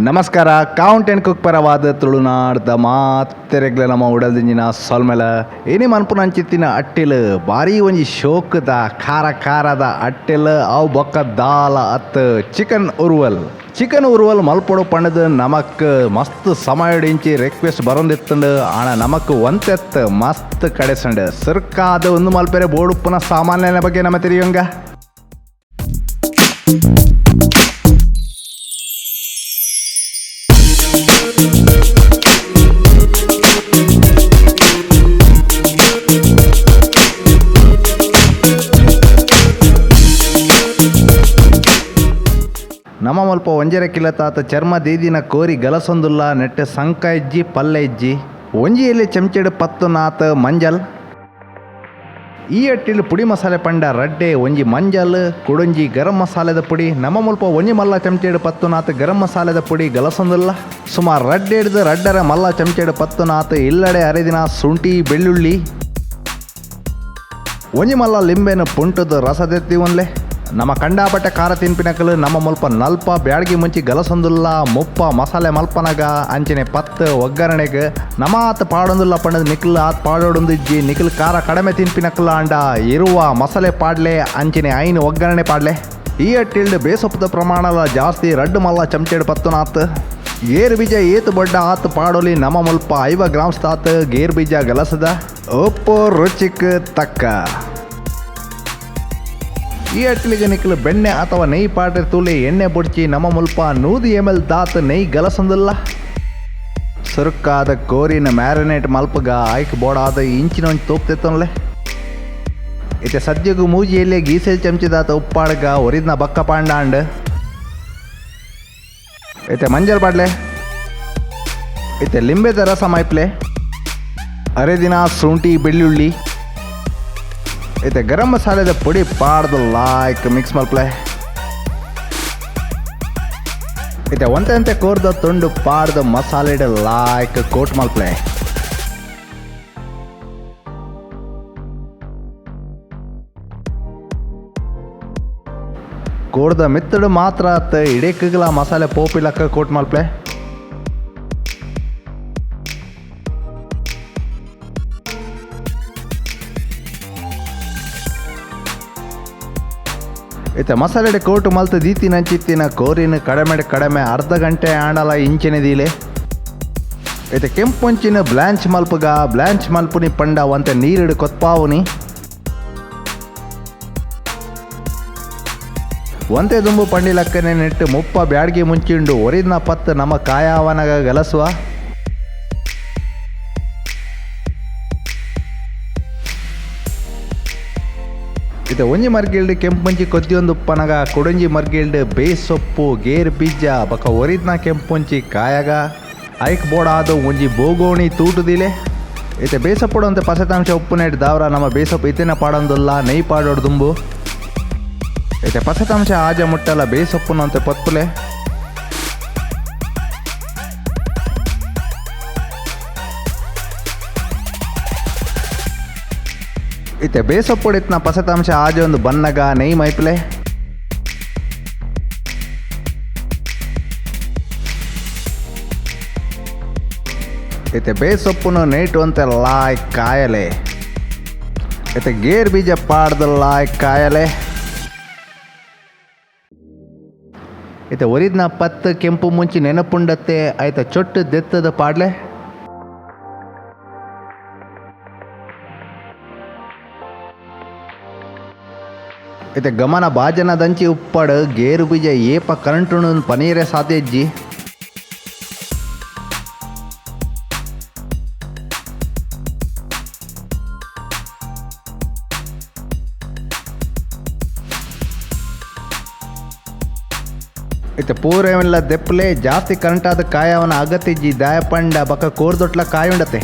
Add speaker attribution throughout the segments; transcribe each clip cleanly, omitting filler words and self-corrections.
Speaker 1: ನಮಸ್ಕಾರ, count and cook ಪರವಾದ ತುಳುನಾಡ್ದ ಮಾತೆರೆಗ್ಲ ನಮ್ಮ ಉಡಲ್ದಿಂಜಿನ ಸೊಲ್ಮೆಲ. ಏನೇ ಮನ್ಪುನಂಚಿತ್ತಿನ ಅಟ್ಟಿಲ್ ಭಾರಿ ಒಂಜಿ ಶೋಕದ ಖಾರ ಖಾರದ ಅಟ್ಟಿಲ್. ಅವು ಬೊಕ್ಕ ದಾಲ ಅತ್, ಚಿಕನ್ ಉರುವಲ್. ಚಿಕನ್ ಉರುವಲ್ ಮಲ್ಪೊಡು ಪಂಡದು ನಮಕ್ ಮಸ್ತ್ ಸಮಯಡಿಂಚಿ ರಿಕ್ವೆಸ್ಟ್ ಬರೊಂದಿತ್ತುಂಡು. ಆಣ ನಮಕ್ ಒಂತೆತ್ ಮಸ್ತ್ ಕಡೆಸಂಡು ಸರ್ಕಾದ ಒಂದು ಮಲ್ಪೆರೆ ಬೋಡುಪ್ಪುನ ಸಾಮಾನ್ಯನ ಬಗ್ಗೆ ನಮ್ಮ ತೆರಿಯೊಂಗ. ನಮ್ಮ ಮಲ್ಪ ಒಂಜರೆ ಕಿಲತಾತ ಚರ್ಮ ದೀದಿನ ಕೋರಿ ಗಲಸೊಂದುಲ್ಲ. ನೆಟ್ಟ ಸಂಕ ಇಜ್ಜಿ, ಪಲ್ಲೆ ಇಜ್ಜಿ. ಒಂಜಿ ಎಲೆ ಚಮಚೆಡು ಪತ್ತು ನಾತ ಮಂಜಲ್. ಈ ಅಟ್ಟಿಲು ಪುಡಿ ಮಸಾಲೆ ಪಂಡ ರಡ್ಡೆ. ಒಂಜಿ ಮಂಜಲ್, ಕುಡೊಂಜಿ ಗರಂ ಮಸಾಲೆದ ಪುಡಿ. ನಮ್ಮ ಮುಲ್ಪ ಒಂಜಿ ಮಲ್ಲ ಚಮಚೆಡು ಪತ್ತು ನಾತ್ ಗರಂ ಮಸಾಲೆದ ಪುಡಿ ಗಲಸೊಂದುಲ್ಲ. ಸುಮಾರು ರಡ್ಡೆ ಹಿಡ್ದು ರಡ್ಡರ ಮಲ್ಲ ಚಮಚೆಡು ಪತ್ತು ನಾತ್ ಇಲ್ಲಡೆ ಅರೆದಿನ ಶುಂಠಿ ಬೆಳ್ಳುಳ್ಳಿ. ಒಂಜಿ ಮಲ್ಲ ಲಿಂಬೆನ ಪುಂಟದ ರಸದೆತ್ತಿ ಒಂದ್ಲೆ. ನಮ್ಮ ಕಂಡಾಪಟ್ಟೆ ಖಾರ ತಿನ್ಪಿನಕಲು ನಮ್ಮ ಮುಲ್ಪ ನಲ್ಪ ಬ್ಯಾಡ್ಗಿ ಮುಂಚಿ ಗಲಸೊಂದುಲ್ಲ. ಮುಪ್ಪ ಮಸಾಲೆ ಮಲ್ಪನಗ ಅಂಚನೆ ಪತ್ತು ಒಗ್ಗರಣೆಗೆ ನಮ್ಮ ಆತ್ ಪಾಡೊಂದುಲ್ಲ ಪಂಡದ ನಿಕ್ಲು ಆತ್ ಪಾಡೋಡೊಂದು ಇಜ್ಜಿ. ನಿಕ್ಲು ಖಾರ ಕಡಿಮೆ ತಿನ್ಪಿನಕಲು ಅಂಡ ಇರುವ ಮಸಾಲೆ ಪಾಡ್ಲೆ, ಅಂಚನೆ ಐನು ಒಗ್ಗರಣೆ ಪಾಡ್ಲೆ. ಈ ಅಟ್ಟಿಲ್ಡ್ ಬೇಸೊಪ್ಪದ ಪ್ರಮಾಣಲ ಜಾಸ್ತಿ, ರಡ್ಡು ಮಲ್ಲ ಚಮಚೆಡು ಪತ್ತುನಾತ್. ಗೇರು ಬೀಜ ಏತು ಬೊಡ್ಡ ಆತ್ ಪಾಡೊಲಿ. ನಮ್ಮ ಮುಲ್ಪ 50 ಗ್ರಾಮ್ಸ್ ತಾತ್ ಗೇರು ಬೀಜ ಗಲಸದ. ಉಪ್ಪು ರುಚಿಕ್ ತಕ್ಕ. ಈ ಅಟ್ಲಿಗೆ ನಿಕ್ಲು ಬೆಣ್ಣೆ ಅಥವಾ ನೆಯ್ ಪಾಡ್ರೆ ತೂಲೆ, ಎಣ್ಣೆ ಬುಡ್ಚಿ. ನಮ್ಮ ಮುಲ್ಪ 100 ಎಮ್ ಎಲ್ ದಾತ್ ನೆಯ್ ಗಲಸೊಂದುಲ್ಲ. ಸುರುಕಾದ ಕೋರಿನ ಮ್ಯಾರಿನೇಟ್ ಮಲ್ಪಗ ಆಯ್ಕ್ ಬೋಡಾದ ಇಂಚಿನ ಒಂಜಿ ತೂಪ್ತೆತ್ತೊನ್ಲೆ. ಇತ್ತೆ ಸದ್ಯಗು ಮೂಜಿಯಲ್ಲಿ ಗೀಸೆಲ್ ಚಮಚದಾತ ಉಪ್ಪಾಡ್ಗ, ಒರಿದ್ನ ಬಕ್ಕ ಪಾಂಡಾಂಡ್. ಇತ್ತೆ ಮಂಜಲ್ ಪಾಡ್ಲೆ. ಇತ್ತೆ ಲಿಂಬೆದ ರಸ ಮೈಪ್ಲೆ. ಅರೆದಿನ ಶುಂಠಿ ಬೆಳ್ಳುಳ್ಳಿ, ಇತ್ತೆ ಗರಂ ಮಸಾಲೆದ ಪುಡಿ ಪಾಡ್ದು ಲಾಯ್ಕ್ ಮಿಕ್ಸ್ ಮಲ್ಪ್ಲೆ. ಇತ್ತೆ ಒಂತೆ ಒಂತೆ ಕೋರ್ದ ತುಂಡು ಪಾಡ್ದು ಮಸಾಲೆಡ್ ಲಾಯ್ಕ್ ಕೋಟ್ ಮಲ್ಪ್ಲೆ. ಕೋರ್ದ ಮಿತ್ತಡು ಮಾತ್ರ ಅತ್ತ, ಇಡೀಕಗ್ಲ ಮಸಾಲೆ ಪೋಪಿಲಕ್ಕ ಕೋಟ್ ಮಲ್ಪ್ಲೆ. ಇತ್ತೆ ಮಸಾಲೆಡೆ ಕೋಟು ಮಲ್ತು ದೀತಿನಂಚಿತ್ತಿನ ಕೋರಿನ ಕಡಿಮೆ ಕಡಿಮೆ ಅರ್ಧ ಗಂಟೆ ಆಂಡಲ ಇಂಚಿನ ದೀಲೆ. ಇತ್ತೆ ಕೆಂಪುಂಚಿನ ಬ್ಲಾಂಚ್ ಮಲ್ಪುಗ. ಬ್ಲಾಂಚ್ ಮಲ್ಪುನಿ ಪಂಡ ಒಂತೆ ನೀರಿಡು ಕೊತ್ಪಾವುನಿ. ಒಂತೆ ದುಂಬು ಪಂಡಿಲಕ್ಕನೆ ನೆಟ್ಟು ಮುಪ್ಪ ಬ್ಯಾಡ್ಗೆ ಮುಂಚಿಂಡು. ಒರಿದ್ನ ಪತ್ತು ನಮ್ಮ ಕಾಯಾವನಗ ಗಲಸುವ. ಇತ್ತೆ ಒಂಜಿ ಮರ್ಗಿಲ್ಡ್ ಕೆಂಪುಂಚಿ ಕೊದ್ದಿಯೊಂದು ಉಪ್ಪನಗ, ಕೊಡೊಂಜಿ ಮರ್ಗಿಲ್ಡ್ ಬೇಸೊಪ್ಪು, ಗೇರ್ ಬೀಜ ಬೊಕ ಒರಿದ್ನ ಕೆಂಪುಂಚಿ ಕಾಯಾಗ. ಐಕ್ ಬೋಡಾದ ಒಂಜಿ ಬೋಗೋಣಿ ತೂಟುದಿಲೆ. ಇತ್ತೆ ಬೇಸಪ್ಪುಡು ಅಂತ ಪಸೆತಾಂಶ ಉಪ್ಪುನೇಟ್ ದಾವ್ರ ನಮ್ಮ ಬೇಸೊಪ್ಪು ಇತ್ತಿನ ಪಾಡೊಂದುಲ್ಲ, ನೆಯ್ ಪಾಡೋಡು ದುಂಬು. ಇತ್ತೆ ಪಸೆತಾಂಶ ಆಜ ಮುಟ್ಟಲ ಬೇಸೊಪ್ಪುನು ಅಂತ ಪೊತ್ಪುಲೆ. ಇತ್ತೆ ಬೇಸೊಪ್ಪುಡಿತ್ನ ಪಸೆತಾಂಶ ಆಜ ಒಂದು ಬನ್ನಗ ನೆಯ್ ಮೈಪ್ಲೆ. ಇತ್ತೆ ಬೇಸೊಪ್ಪುನು ನೇಟು ಅಂತ ಲಾಯ್ ಕಾಯಲೆ. ಇತ್ತೆ ಗೇರ್ ಬೀಜ ಪಾಡ್ದು ಲಾಯ್ ಕಾಯಲೆ. ಇತ್ತೆ ಒರಿದ್ನ ಪತ್ತು ಕೆಂಪು ಮುಂಚಿ ನೆನಪುಂಡತ್ತೆ, ಆಯ್ತ ಚೊಟ್ಟು ದೆತ್ತದ ಪಾಡ್ಲೆ. ಇತ್ತೆ ಗಮನ ಬಾಜನದಂಚಿ ಉಪ್ಪಡು ಗೇರು ಬೀಜ ಏಪ ಕರಂಟುನು ಪನೀರೆ ಸಾಧ್ಯ ಇಜ್ಜಿ. ಇತ್ತೆ ಪೂರೆಲ್ಲ ದೆಪ್ಪಲೆ. ಜಾಸ್ತಿ ಕರೆಂಟಾದ ಕಾಯವನ ಅಗತ್ಯ ಇಜ್ಜಿ, ದಾಯಪಂಡ ಬಕ ಕೋರ್ದೊಟ್ಲ ಕಾಯುಂಡತೆ.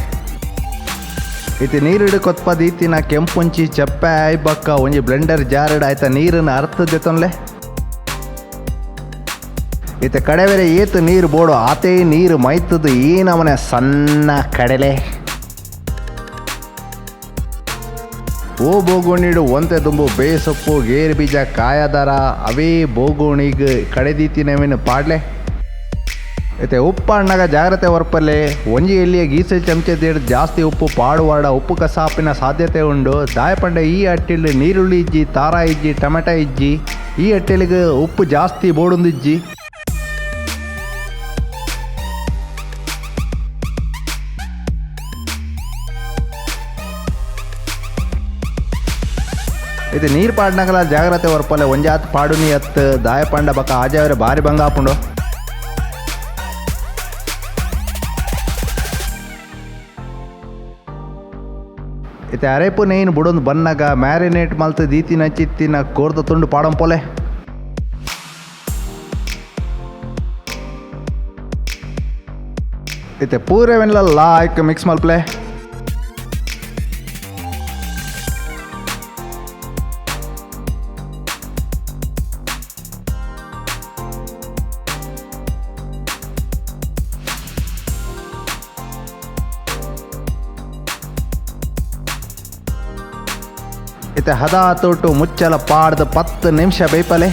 Speaker 1: ಇತ್ತೆ ನೀರಿಡು ಕೊತ್ಪ ದೀತಿನ ಕೆಂಪುಂಚಿ ಚಪ್ಪೆ ಆಯ್ ಬಕ್ಕ ಒಂಜಿ ಬ್ಲೆಂಡರ್ ಜಾರಡ್ ಆಯ್ತ ನೀರನ್ನು ಅರ್ಥ ದೆತ್ತೊನ್ಲೆ. ಇತ್ತೆ ಕಡೆವೆರೆ ಏತು ನೀರು ಬೋಡು ಆತೇ ನೀರು ಮೈತದು ಏನವನೆ ಸಣ್ಣ ಕಡಲೆ. ಓ ಬೋಗೋಣಿಡು ಒಂತೆ ದುಂಬು ಬೇಸೊಪ್ಪು, ಗೇರು ಬೀಜ ಕಾಯದರ ಅವೇ ಬೋಗೋಣಿಗ್ ಕಡೆದೀತಿನವೇನು ಪಾಡ್ಲೆ. ಇತ್ತೆ ಉಪ್ಪಣ್ಣಗ ಜಾಗ್ರತೆ ವರ್ಪಲೆ. ಒಂಜಿ ಎಲ್ಲಿಯ ಗೀಸೆ ಚಮಚೆ ದೇಡ್ ಜಾಸ್ತಿ ಉಪ್ಪು ಪಾಡುವಾಡ ಉಪ್ಪು ಕಸಾಪಿನ ಸಾಧ್ಯತೆ ಉಂಡು. ದಾಯಪಂಡ ಈ ಅಟ್ಟಿಲ್ ನೀರುಳ್ಳಿ ಇಜ್ಜಿ, ತಾರ ಇಜ್ಜಿ, ಟೊಮೆಟೊ ಇಜ್ಜಿ. ಈ ಅಟ್ಟಿಲಿಗೆ ಉಪ್ಪು ಜಾಸ್ತಿ ಬೋಡುಂದಿಜ್ಜಿ. ಇದು ನೀರು ಪಾಡ್ನಗಲ ಜಾಗ್ರತೆ ವರ್ಪಲೆ. ಒಂಜಾತ್ ಪಾಡುನಿ ಅತ್ ದಾಯಪಂಡ ಬಕ ಆಜಾವರೆ ಬಾರಿ ಬಂಗ ಆಪುಂಡು. ಇತ್ತೆ ಅರೆಪು ನೇಯ್ನ್ ಬುಡೊಂದು ಬನ್ನಗ ಮ್ಯಾರಿನೇಟ್ ಮಲ್ತ್ ದೀತಿನ ಚಿತ್ತಿನ ಕೋರ್ದ ತುಂಡು ಪಾಡಂಪೋಲೆ. ಇತ್ತೆ ಪೂರವೆನ್ಲ ಲಾಯ್ಕ್ ಮಿಕ್ಸ್ ಮಲ್ಪ್ಲೆ. ಇತ್ತೆ ಹದ ತೋಟು ಮುಚ್ಚಲ ಪಾಡ್ದು 10 ನಿಮಿಷ ಬೇಯ್ಪಲೆ.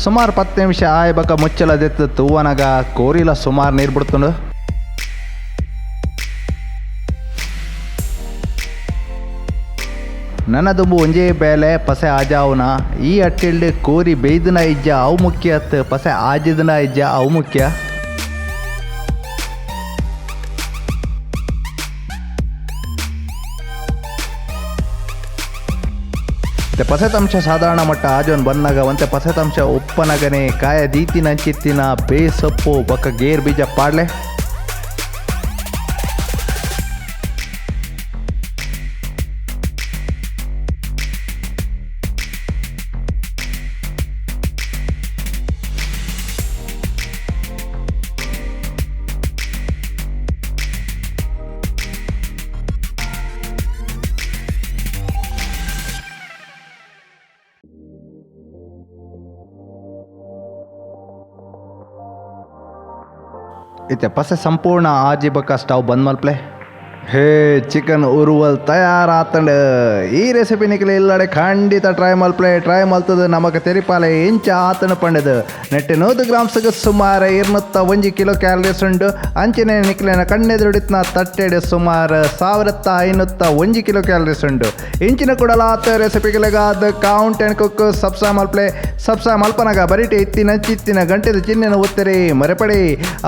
Speaker 1: ಸುಮಾರು 10 ನಿಮಿಷ ಆಯ್ಬಕ ಮುಚ್ಚಲ ದೆತ್ತು ತೂವನಗ ಕೋರಿಲ ಸುಮಾರು ನೀರು ಬಿಡ್ತುಂಡು. ನನ್ನ ದುಂಬು ಒಂಜೇ ಬೇಲೆ ಪಸೆ ಆಜಾವುನ. ಈ ಅಟ್ಟಿಲ್ಡ್ ಕೋರಿ ಬೇಯ್ದನ ಇಜ್ಜ ಅವು ಮುಖ್ಯ ಅತ್ತು, ಪಸೆ ಆಜಿದನ ಇಜ್ಜ ಅವು ಮುಖ್ಯ. ಇತ್ತೆ ಪಸೆತಂಶ ಸಾಧಾರಣ ಮಟ್ಟ ಆಜೋನ್ ಬನ್ನಗ ಒಂತೆ ಪಸೆತಂಶ ಉಪ್ಪನಗನೆ ಕಾಯ ದೀತಿನ ಅಂಚಿತ್ತಿನ ಬೇಸೊಪ್ಪು ಬೊಕ್ಕ ಗೇರ್ ಬೀಜ ಪಾಡ್ಲೆ. ಇತ್ತೆ ಪಸೆ ಸಂಪೂರ್ಣ ಆಜಿ ಬೊಕ್ಕ ಸ್ಟವ್ ಬಂದ್ ಮಲ್ಪ್ಲೆ. ಹೇ ಚಿಕನ್ ಉರುವಲ್ ತಯಾರಾತಂಡ್. ಈ ರೆಸಿಪಿ ನಿಕ್ಲೆ ಇಲ್ಲಡೆ ಖಂಡಿತ ಟ್ರೈ ಮಲ್ಪ್ಲೆ. ಟ್ರೈ ಮಲ್ತದ ನಮಕ್ ತೆರಿಪಾಲೆ ಇಂಚ ಆತನ ಪಂಡದು. ನೆಟ್ಟೆ 100 ಗ್ರಾಮ್ಸ್ಗೆ ಸುಮಾರು 201 ಕಿಲೋ ಕ್ಯಾಲರೀಸ್ ಉಂಡು. ಅಂಚನೆ ನಿಕ್ಲೆನ ಕಣ್ಣೆದುರುಡಿತ್ನ ತಟ್ಟೆಡೆ ಸುಮಾರು 1501 ಕಿಲೋ ಕ್ಯಾಲರೀಸ್ ಉಂಡು. ಇಂಚಿನ ಕೂಡಲಾತ ರೆಸಿಪಿಗಳಿಗಾದ ಕೌಂಟ್ ಆ್ಯಂಡ್ ಕುಕ್ ಸಬ್ಸ್ಕ್ರೈಬ್ ಮಲ್ಪ್ಲೆ. ಸಬ್ಸ್ಕ್ರೈಬ್ ಮಲ್ಪನಗ ಬರಿಟೆ ಇತ್ತಿನ ಚಿತ್ತಿನ ಗಂಟೆದ ಚಿಹ್ನೆನ ಒತ್ತರೆ ಮರೆಪಡೆ.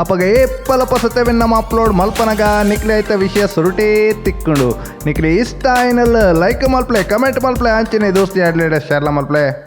Speaker 1: ಅಪಗ ಏಪ್ಪಲ ಪಸತೆವಿನ ನಮ್ಮ ಅಪ್ಲೋಡ್ ಮಲ್ಪನಗ ನಿಕ್ಲೆ ಆಯ್ತ ವಿಷಯ ಸುರುಟೇ ತಿಕ್ಕೊಂಡು. ನಿಕ್ಲೆ ಇಷ್ಟ ಆಯ್ನಲ್ಲ ಲೈಕ್ ಮಲ್ಪ್ಲೆ, ಕಮೆಂಟ್ ಮಲ್ಪ್ಲೆ, ಅಂಚನೆ ದೋಸ್ತಿ ಆಡ್ಲೇಡ ಶೇರ್ಲ ಮಲ್ಪ್ಲೆ.